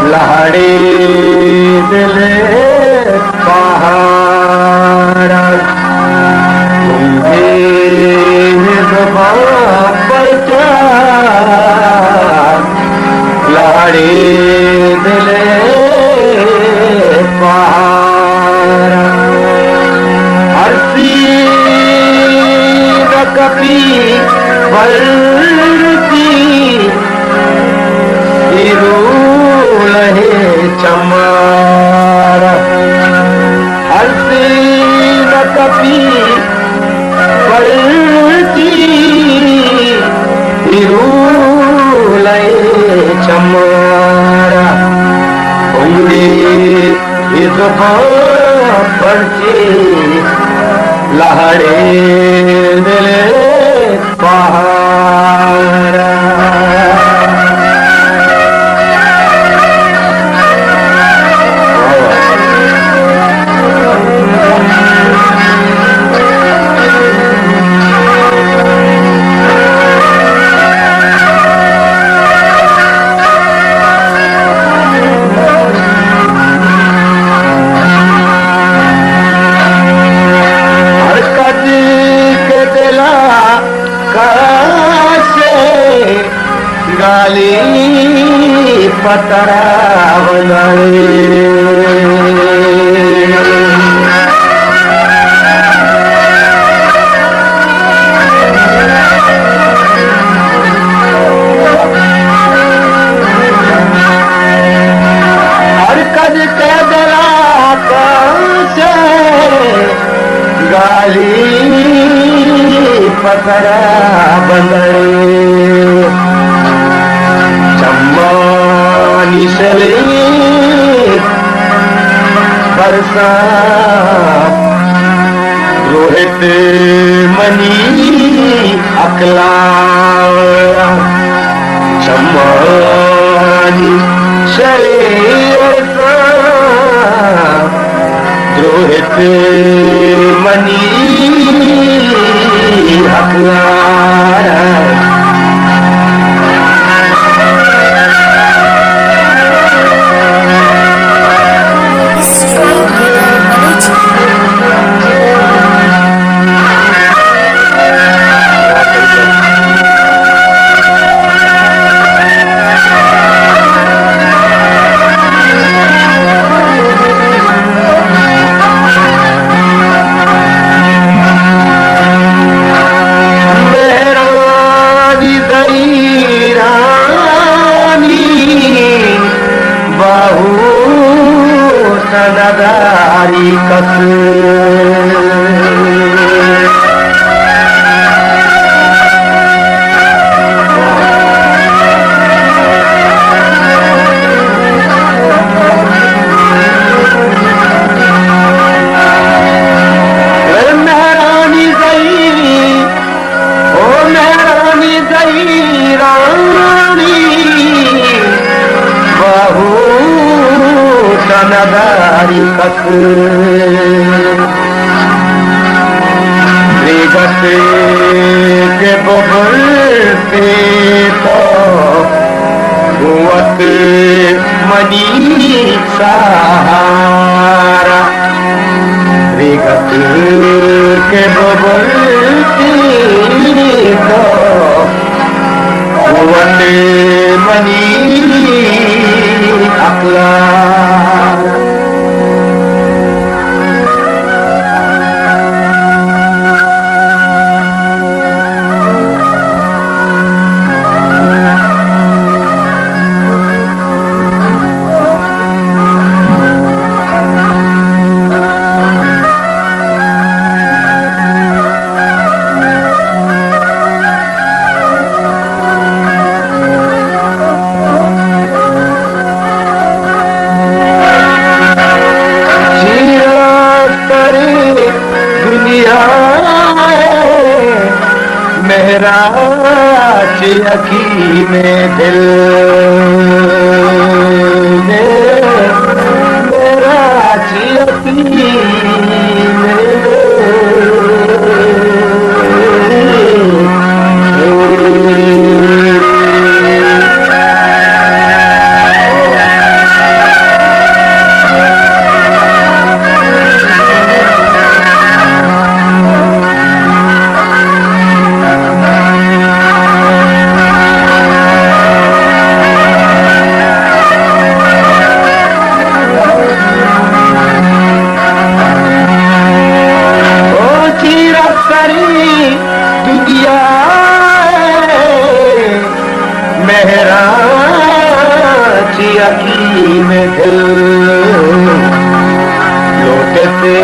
لہڑے دل پہارا، گنگے زبان پرچا لہڑے دل پہارا۔ ارسی نہ کپی ورتی، ایرو لہے چمارا۔ ارسی نہ کپی ورتی، ایرو لہے چمارا۔ بندی ای زبان پرچی لہڑے دل پہارا۔ ہر کج کہ دلا کاشے، گالی پترا بنائے۔ ہر کج کہ دلا کاشے، گالی پترا بندڑے، چمانی شلے برسا، روہت منی اکلا۔ چمانی شلے برسا، دروہت منی حقدار۔ مہرانی زہیرانی باہو نداری کس۔ مہرانی زہیر او مہرانی زہیرانی، باہوٹ نداری کس۔ ریگت کہ ببرتے تو بوت منی سہارا۔ ریگت کہ ببرتی تو بوت منی عقلا۔ میرا چہ حکیم دل، میرا چہ حکیم دل۔ او چیر سری دنیا میرا چہ حکیم دل، لوٹتے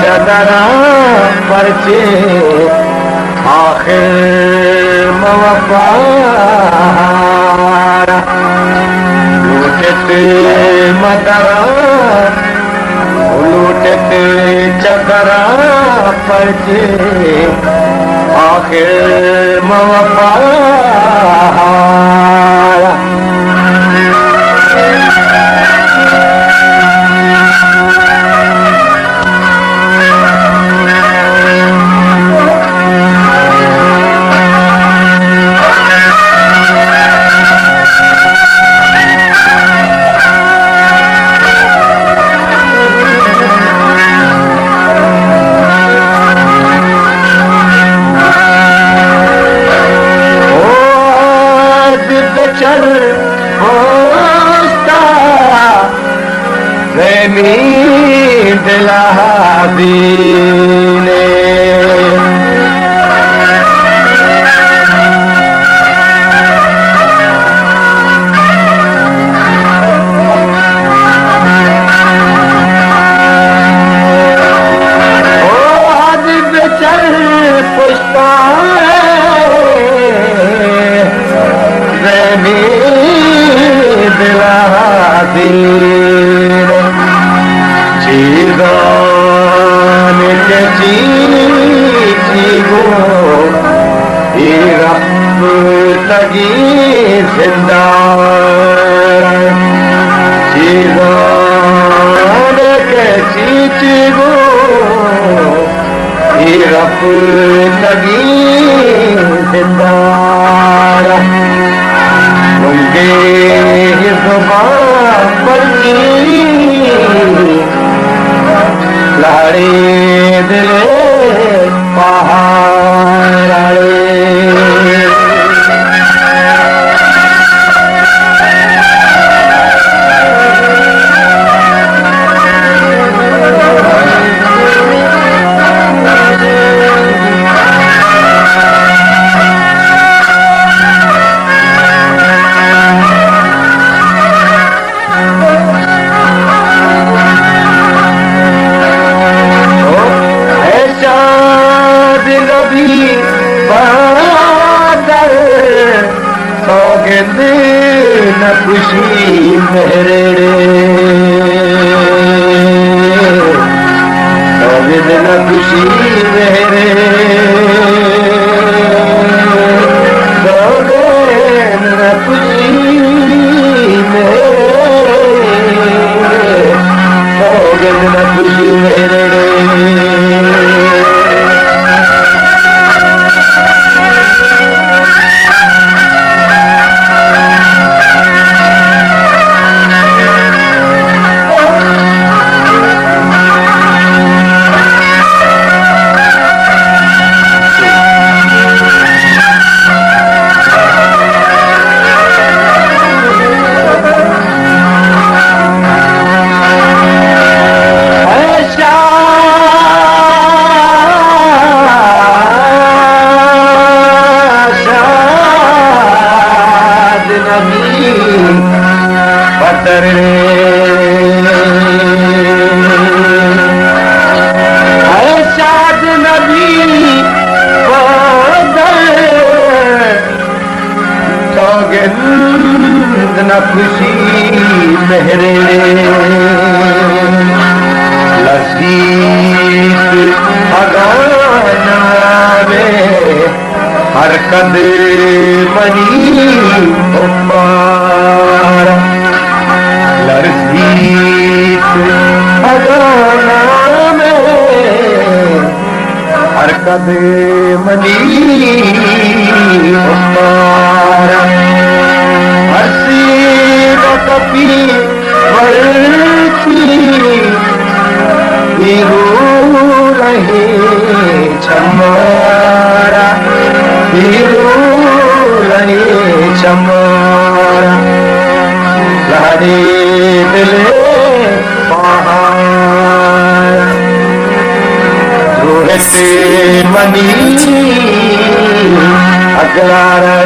چہ درا پرچے آخر مہ وپارا، لوٹتے مہ درا لوٹت چہ درا پرچے آخر مہ وپارا۔ او عاجز چر اوستا، رحمی دلا دینے۔ او عاجز چر پشتا، رحمی دلا دیر۔ چیزان کہ چی چی گو، اے رپتگی زندان۔ چیزان کہ چی چی گو، اے رپتگی زندان۔ گنگے زبان پرچی لہڑے دل پہاڑے۔ اے شاد نبی بادل، سوگند نہ پشی مہرڑے، سوگند نہ پشی مہرڑے، سوگند نہ پشی مہرڑے، سوگند نہ پشی مہرڑے۔ شاد نبی پدر، اے شاد نبی پدر، سوگند نہ پشی مہرے، لذیذ اگاں نامے کدے منی اوپار لرزیت اگاں نام ءِ، ہر کدے منی اوپار ارسی بکپی ورتی، بیرو رہے چمارا، بیرو رہے چمارا، لہڑے دل پہارا، روح سے منی اگرارا۔